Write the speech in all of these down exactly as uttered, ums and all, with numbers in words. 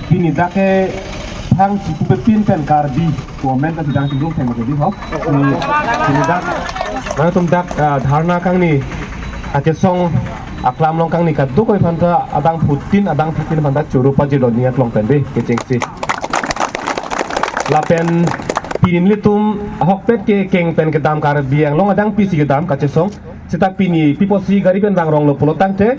Pini dak ke thang chipupe pin pen Karbi pu amen ta sidang chingrum theng ma kedi ho. Pini, pini dak, nangtum dak, ah, dharna kangni kachesong aklam along kangni kadokave aphan ta adang phutin, adang phutin aphan ta choro pajirlo ni aklong pen be kechengsi. Lapen pini nelitum ahokpet ke keng pen kedam, Karbi Anglong adang pisi kedam kachesong. Seta pini pi apotsi gari pen vangronglo pulo tangte,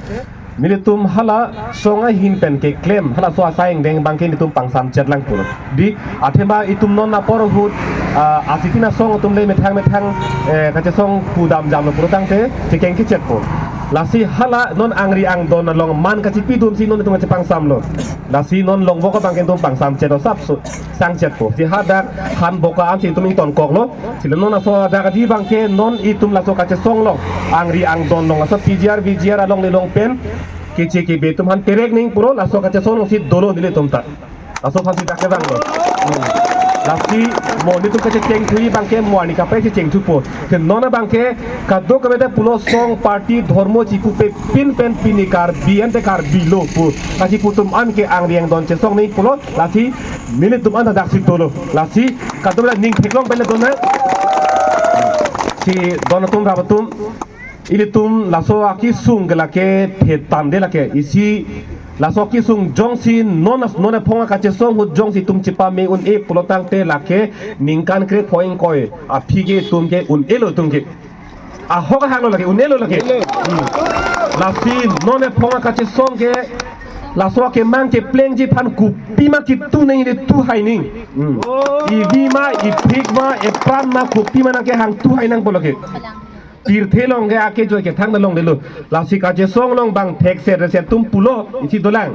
nelitum hala song ahin pen keklem, halaso asai angdeng abangke nelitum pangsamchet lang pulo. Di, athema itum non apor ahut, ah, asitin asong atum le methang methang, eh, kachesong pudam jamlo pulo tangte, chekeng kechetpo. Lasi hala non angri angdon along man kachipidunsi non itum kachepangsamlo. Lasi non longvok abangke itum pangsamchet asapso, sangchetpo. Si hadak han boka ansi itum ingtonkoklo. Si non laso adak adi abangke non itum laso kachesong along, angri angdon along, laso P G R, V G R along nelong pen keche kebe atum aphan terek ning pulo, laso kachesong alongsi dolo nelitum ta. Laso aphansi dak kevanglo. Hmm. Lasi mo nelitum kachechengthu abangke mo ani kaprek chechengthupo. Ke non abangke kadokave ta pulo song, party, dhormo chipupe pin pen pini Karbi ante Karbi lo pu kachipu atum an ke angri angdon chesong ning pulo. Lasi nelitum an ta daksi dolo. Lasi kadokave ta ning theklong pen le dona. Si don atum rap atum, ilitum laso akesung ke lake phetan de lake. Isi laso akesung jongsi non as, non aphong akachesong ahut jongsi itum chepame un-e pulo tangte lake ningkan kre-pho ingkoi aphi ke itum ke un-elo itum ke. Ahok ahak lo lake, un-elo lake. Hmm. Lasi non aphong akachesong ke laso akemang keplengji aphan kopima kitu nang ini tu hai ning. Hmm. Ivi ma, iphik ma, epran ma, kopima nang kehang tu hai nangpo lake. Pirthe along ke ake joy kethang along delo. Lasi kachesong along bang thekser reser atum pulo, isi dolang.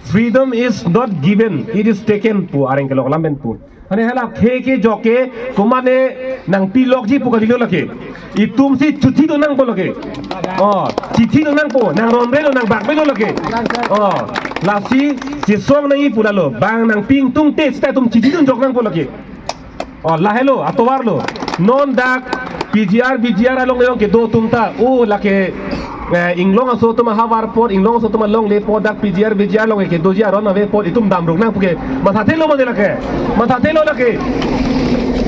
Freedom is not given, it is taken pu areng kelok lam pen pu. Mane hala khe ke joke, komane nangpilokji pu kalilo lake. Itumsi chuthi do nangpo lake. Oh, chithi do nangpo, nang ronre lo, nang bakbe lo lake. Oh, lasi chesong nangji pu lalo, bang nangpi ingtungte seta itum chithi dun jok nangpo lake. Oh, lahelo, atovar lo. Non dak P G R, V G R along along kedo atum ta. Oh, lake, eh, inglong aso atum ahavar apot, inglong aso atum alongle apot, dak P G R, V G R along kedoji aron ave apot, itum damruk nang puke. Mathathelo mane lake. Mathathelo lake.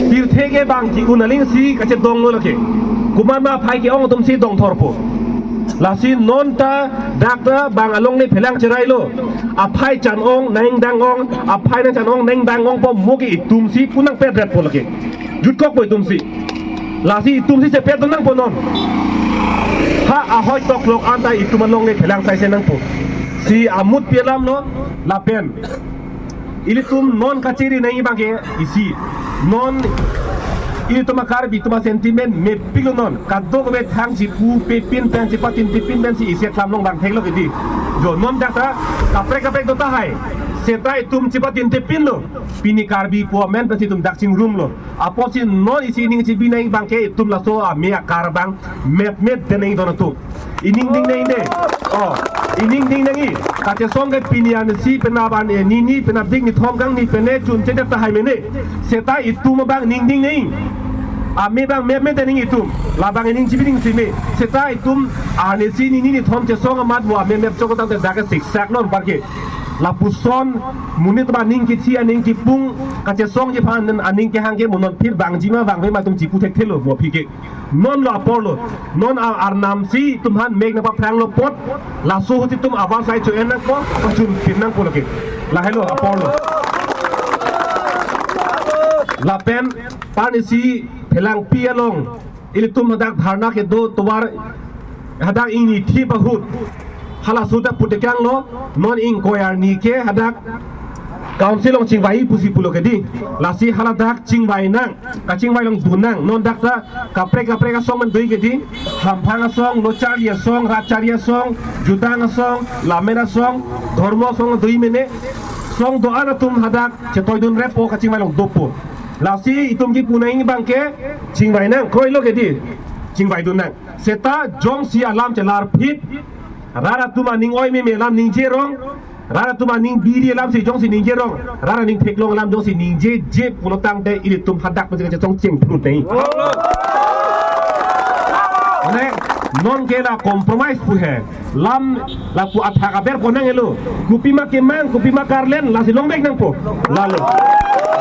Pirthe ke bang ke-un aling si kachedong lo lake. Komat ma aphai ke-ong atumsi dongthorpo. Lasi non ta dak ta bang alongle phelang cherai lo. Aphai chan-ong, nang dang-ong, aphai nang chan-ong, nang dang-ongpo mo ke itumsi pu nangpedretpo lake. Jutkokpo itumsi. Lasi itumsi chepet do nangpo non. Ha ahoi toklok anta itum alongle phelang saise nangpo. Si amut pi alam lo, lapen ilitum non kachiri nangji abangke isi. Non ilitum a-Karbi atum a-sentiment mepik lo non. Kadokave thang chipupe pin pen chipatinte pin pensi isi aklam along bang theklo kedi. Jo non dak ta kaprek kaprek do tahai. Seta itum chipatinte pinlo. Pini Karbi pu amen pensi itum dak chingrumlo. Apotsi non isi ning chibi nangji abangke itum laso ame akar abang mepmet de nangji don atum. Ining ding nangji de. Oh, ining ding nangji. Kachesong ke pini arnisi penap arni, nini penap dik nithom kangni pene chunche det tahai mene. Seta itum abang ning ding nangji. Ame abang mepmet de nangji itum. Labang ining chibi ning si me. Seta itum arnisi nini nithom chesong amat mo ame mep chok tangte dak ke siksak non parke. Lapuson monit aning kithi aning kipung kachesongji aphan aning kehang ke mo non phir vangji ma vangve ma itum chipu thekthelo mo aphi ke. Non lo apor lo. Non a-, arnam si itum aphan mek nangpaphranglo apot. Laso ahut itum abar sai cho-en nangpo, pachun pin nangpo lake. Lahelo apor lo. Lapen arnisi phelangpi along ilitum hadak dharna kedo tovar hadak ingni thip ahut. Halaso ta putekanglo, non ingkoi arni ke hadak council along chingvai pusi pulo kedi. Lasi haladak chingvai nang, kachingvai along dun nang, non dak ta kaprek kaprek asong man dui kedi. Hamphang asong, Locharli asong, Ratcharli asong, Jutang asong, Lamen asong, Dhormo asong dui mene. Song do-an atum hadak chetoidun reppo, kachingvai along dopo. Lasi itum kipu nangji abangke chingvai nang, kroilo kedi. Chingvai dun nang. Seta jongsi alam chelarphit, rat atum aning oi meme alam ningje rong, rat atum aning biri alamsi jongsi ningje rong, rat aning theklong alam jongsi ningjeje pulo tangte ilitum hadak pensi kachesong chingphlut nangji. Mane, Non ke la compromise pu he. Lam lapu athak aber pon nanghelo. Kopima kemang, kopima karlen, lasi longvek nangpo. Lalo.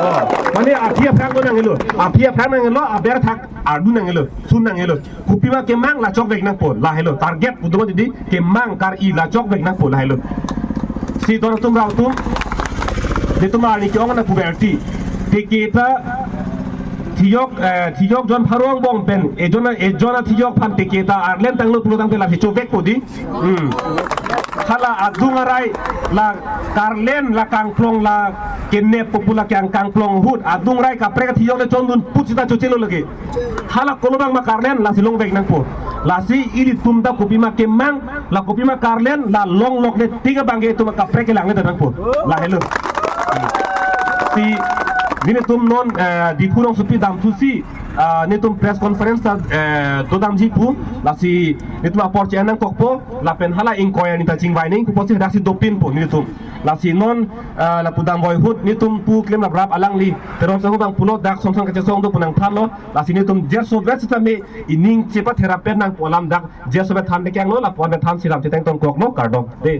Oh, mane aphi aphrang nanghelo. Aphi aphrang nanghelo, aber thak ardu nanghelo. Sun nanghelo. Kopima kemang, la chokvek nangpo. Lahelo. Target pu do di kemang kar-i, la chokvek nangpo. Lahelo. Si don atum rau atum. Netum arni ke-ong na puberty. Teke ta thiyok, eh, thiyok jon pharo angbong pen, ejon, ejon athiyok aphan teke ta arlen tanglo pulo tangte lasi chokvekpo di. Hmm. Hala adung arai la karlen, la kangplong, la kenep pu pu la kang kangplong ahut, adung arai kaprek athiyok le chondun put sita chochelo lake. Hala kolo abang ma karlen, lasi longvek nangpo. Lasi ilitum ta kopima kemang, la kopima karlen, la longlok le tik abang ke itum kaprek kelang le nangpo. Lahelo. Si nelitum non, eh, Diphu rongsopi damthusi, ah, nelitum press conference ta, eh, dodamji pu, lasi nelitum apor che-en nangkokpo, lapen hala ingkoi arni ta chingvai nangji pu pusi daksi dopinpo nelitum. Lasi non, ah, lapu damvoi ahut nelitum pu klem laprap alangli Teron Sangho abang pulo dak Songsan kachesong do pu nangthanlo. Lasi nelitum jerso vet sitame ining chepathera pen nangpo alam dak jerso vet than dekanglo, lapu-an vet thansi lam chetengtonkoklo, kardom. De.